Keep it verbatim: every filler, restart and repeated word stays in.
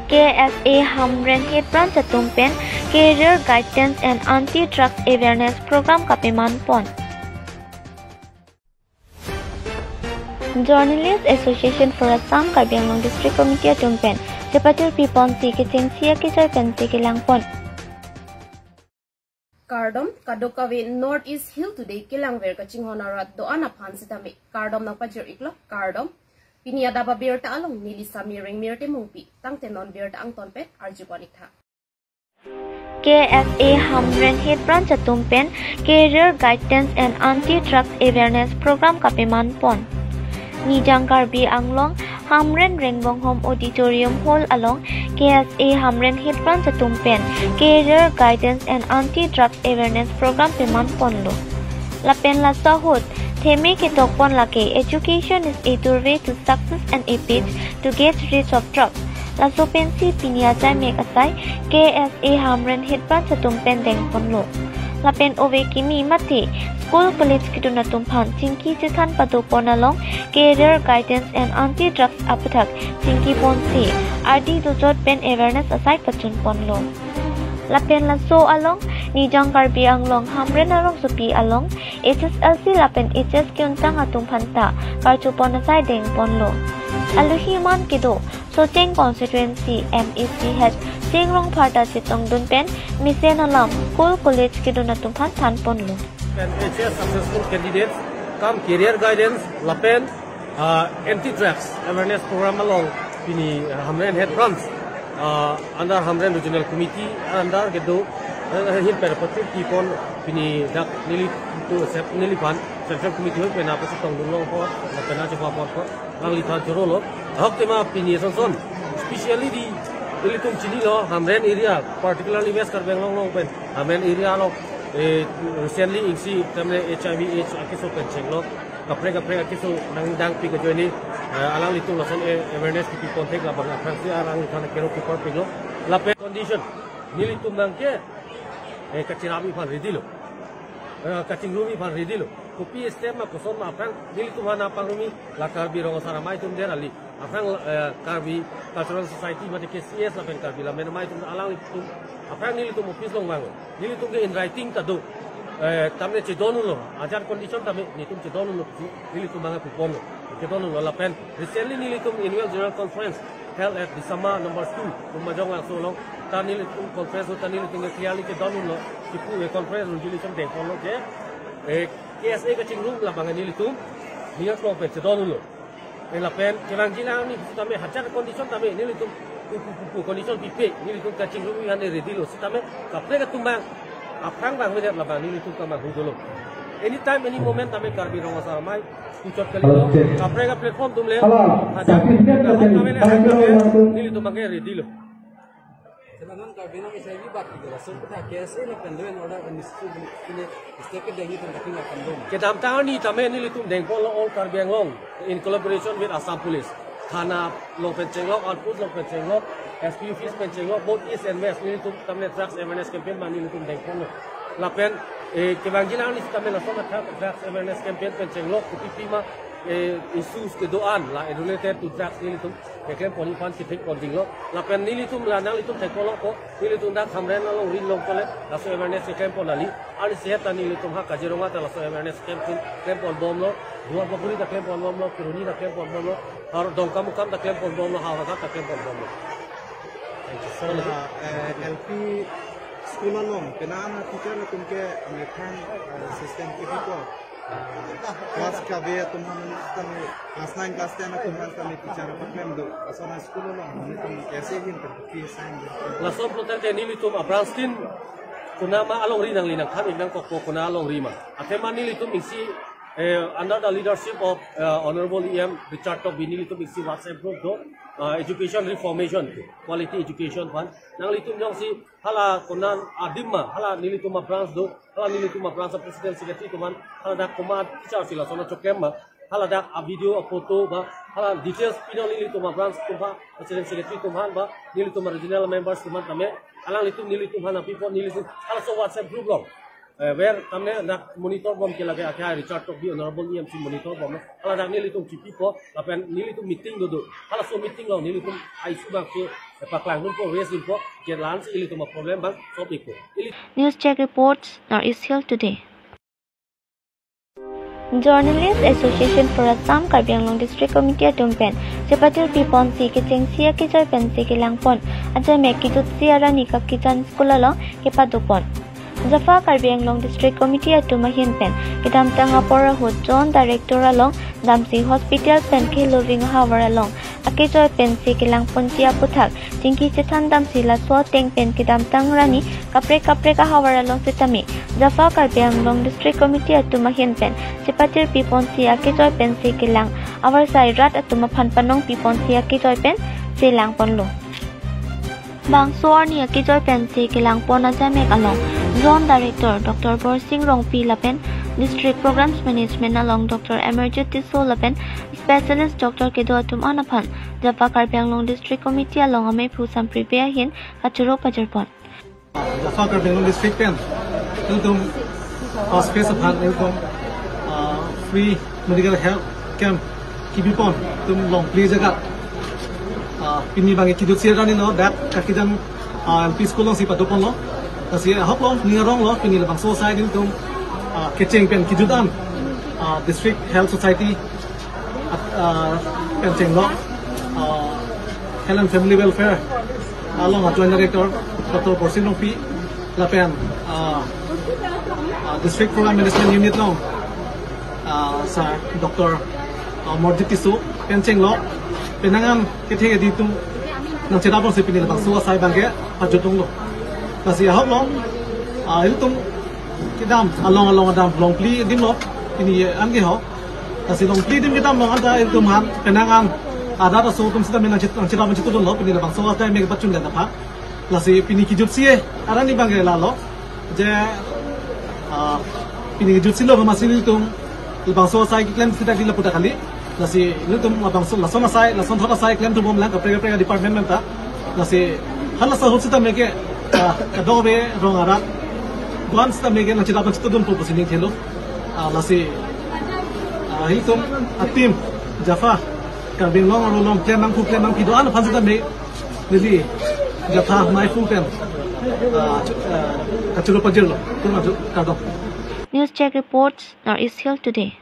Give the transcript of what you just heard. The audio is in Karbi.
K S A Hamren Head Branch atum pen Career Guidance and Anti-Drugs Awareness Program kapeman pon. Journalist Association for Assam Karbi Anglong District Committee atum pen chepatirpi ponsi kechengsi akesar pensi kelang pon. Kardom, kadokave North East Hill Today kelangver kachinghon arat do-an aphan sitame kardom nangpajir iklo, kardom. Pini adap abirta along neli Sami Rengmir Timungpi, tangte non birta angton pen arju pon iktha. K S A Hamren Head Branch atum pen Career Guidance and Anti-Drugs Awareness Program kapeman pon. Nijang Karbi Anglong Hamren Rengbonghom Auditorium Hall along K S A Hamren Head Branch atum pen Career Guidance and Anti-Drugs Awareness Program peman ponlo. Lapen laso ahut theme ketok pon lake Education is a doorway to success and a bridge to get rid of drugs. Laso pensi pini achai mek asai K S A Hamren Head Branch atum pen deng ponlo. Lapen ove kimi mate school college kedun atum aphan chingki chethan pado pon along Career Guidance and Anti-Drugs aputhak chingki ponsi ardi dojot pen awareness asai pachun ponlo. Lapen laso along Nijang Karbi Anglong Hamren arongsopi along H S L C lapen H S keuntang atum aphanta karju pon asai deng ponlo. Aluhi man kedo Socheng Constituency M A C Head Cheng Rongphar ta chetongdun pen mesen alam school college kedun atum aphan than ponlo. And H S successful candidates cum career guidance lapen uh, anti drugs awareness program along pini uh, Hamren Head Branch uh, under Hamren Regional Committee under kedo uh, hin per patir kipon pini dak neli tu sep neli pan Central Committee hoi pena pasi tongdun long po pena coba pon po alangli aphan choro lo. Ahok tema pini sonson specially di nelitum chinilo Hamren area, particularly West Karbi Anglong along pen Hamren area along eh, recently isi temne H I V H akeso pen chenglo, kaprek kaprek akeso nangdangpi ajoine eh, alanglitum lason eh, awareness kipi ponthek labang aphrangsi alangliphan kero kipar pilo. Lapen condition nelitum nangke eh, kachirami aphan ready lo. Eh, kachingrumi aphan ready lo. Kopi step ma koson ma aphrang nelitum aphan nangpangrumi la Karbi Rong Asar Amei atum der kali. Aphrang eh, Karbi Cultural Society mate K C S lapen Karbi Lammet Amei atum alanglitum aphrang nelitum office along vanglo. Nelitum ke in writing ta do. Eh, tamne chedon lo. Ajar condition tame nelitum chedon lo. Nelitum bang pupon lo. Chedon lo lapen recently nelitum annual general conference held at Disama number two, Lumbajong Langso along. Ta nelitum conference ta nelitum ke clearly chedon lo. Kipu eh, conference resolution deng ponlo ke eh, K S A kachingrum labang nelitum ninga klong pen chedon lo. Eh, lapen kevangji lang ni tame hajar condition tame nelitum pupu pupu condition pipe nelitum kachingrumi aphan ready lo sitame kaprek atum bang aphrang bang medet labang nelitum kamanghu dolo. Anytime, any moment tame Karbi Rong Asar Amei puchot kali lo. Okay. Kaprek ka platform atum le. Hello. Hajar certificate kami le hajar kami le nelitum bang ready lo. Sebenarnya Karbi Anglong H I V bat gitu lah. So kita K S A lapen law and order administration ini step ke dengi tentang tinggal kandung. Kedamtang arni tame nelitum deng ponlo all Karbi Anglong in collaboration with Assam Police. Thana along pen chenglok, outpost along pen chenglok, S P office pen chenglok, both East and West nelitum tamne drugs awareness campaign ma nelitum deng ponlo. Lapen eh, kevangji lang ni tame lason athak drugs awareness campaign pen chenglok, kopi pi ma eh, issues kedo-an la related to drugs nelitum keklem pon aphan chithek pon dinglo. Lapen nelitum la nanglitum thek ponlo ko, nelitum dak Hamren alongri along kole laso awareness keklem pon kali. Arni sehet ta nelitum ha Kaziranga ta laso awareness camp klem pon bomlo. Duar Bagori ta klem pon bomlo, Kheroni ta klem pon bomlo. Har Dongkamukam ta klem pon bomlo, Howraghat ta klem pon bomlo. Thank you so much. Sir, eh, L P school along penang teacher atum ke methang eh, system ke ko. Class kave atum aphan tame, class nine, class ten atum aphan tame teacher apa klem do. Asana school along atum kaise hin tame ki sign do. Lason putar ke nelitum abranch tin konat ma alongri nangli nangthan ik nangkok konat alongri ma. Athema nelitum isi eh, under the leadership of eh, Honorable E M Richard Tokbi nelitum isi WhatsApp group do eh, education reformation, quality education aphan. Nanglitum jongsi hala konat adim ma, hala nelitum abranch do, hala nelitum abranch president secretary atum aphan, hala dak komat teacher si lason achokem ma, hala dak avideo aphoto ba, hala details pino nelitum abranch atum aphan, president secretary atum aphan ba, nelitum regional members atum aphan tame, alanglitum nelitum aphan api pon nelitum, halaso WhatsApp group along. Eh, where tamne dak monitor bom ke lake akhai Richard Tokbi honorable E M C monitor bom. Hala dak nelitum chipipo, lapen nelitum meeting dodo. Halaso meeting along nelitum issue abang ke, eh, paklang dunpo, raise dunpo, ke la-ansi ilitum a-problem abang solve ikpo. Ili- News Check reports, North East Hill Today. Journalist Association for Assam Karbi Anglong District Committee atum pen chepatir piponsi kechengsi akejoi pensi kelangpon ajamek kejutsi arni Kakijan School along kepadopon. Jafa Karbi Anglong District Committee atum ahin pen kedamtang apor ahut Zone Director along damsi hospital pen keloving ahavar along akejoi pensi kelangponji aputhak chingki chethan damsi laso ateng pen kedamtang arni kaprek kaprek ahavar along sitame Jafa Karbi Anglong District Committee atum ahin pen chepatir piponsi akejoi pensi kelang avarsai rat atum aphan panong piponsi akejoi pensi langponlo. Bangso arni akejoi pensi kelangpon ajamek along Zone Director Doctor Borsing Rongpi lapen District Programs Management along Doctor Amarjit Tisso lapen Specialist Doctor kedo atum an aphan Jafa Karbi Anglong District Committee along amephu Sampribe ahin kachoro pajirpon. Jafa Karbi Anglong District pen ilitum first phase aphan ilitum, ah, free medical health camp kepipon ilitum Longpli ajaga. Ah, pini abang kejutsi arni lo dak Kakijan, ah, L P School alongsi padoponlo. Lasi ahok lo, ning aronglo, pini labangso asai ilitum, ah, kecheng pen kejut an, ah, District Health Society, ah, pen chenglo, ah, Health and Family Welfare along a-Joint Director Doctor Borsing Rongpi lapen, ah, ah, District Program Management Unit along, ah, Sir Doctor, ah, Amarjit Tisso pen chenglo, penang an kethe kedi atum nangcherap longsi pini labangso asai abang ke pajutdunlo. Lasi ahok lo, ah, ilitum kedam along along adam Longpli adim lo, pini an ke ho. Lasi Longpli adim kedam along anta ilitum aphan penang an arat aso atum sitame nangchit-, nangcherap nangchitudunlo, pini labangso ajamek pachun dan aphan. Lasi pini kejutsi arni abang ke lalo, je, ah, pini kejutsi lo, masi ilitum labangso asai keklem sita di lapu ta kali. Lasi ilitum labangso lason asai, lasonthot asai klemthu bomlang kaprek kaprek department pen ta. Lasi halaso ahut sitame ke, ah, kadokave rong arat do-an sitame ke nangcherap nangchitudunpo pusi ning thelo. Ah, lasi, ah, ilitum a-team Jafa Karbi Anglong arlo along klem nangphu klem nangpi do-an aphan sitame neli Jafa maiphu pen, ah, chu-, ah, kachoro pajirlo. Ilitum aju kardom. News Check reports, North East Hill Today.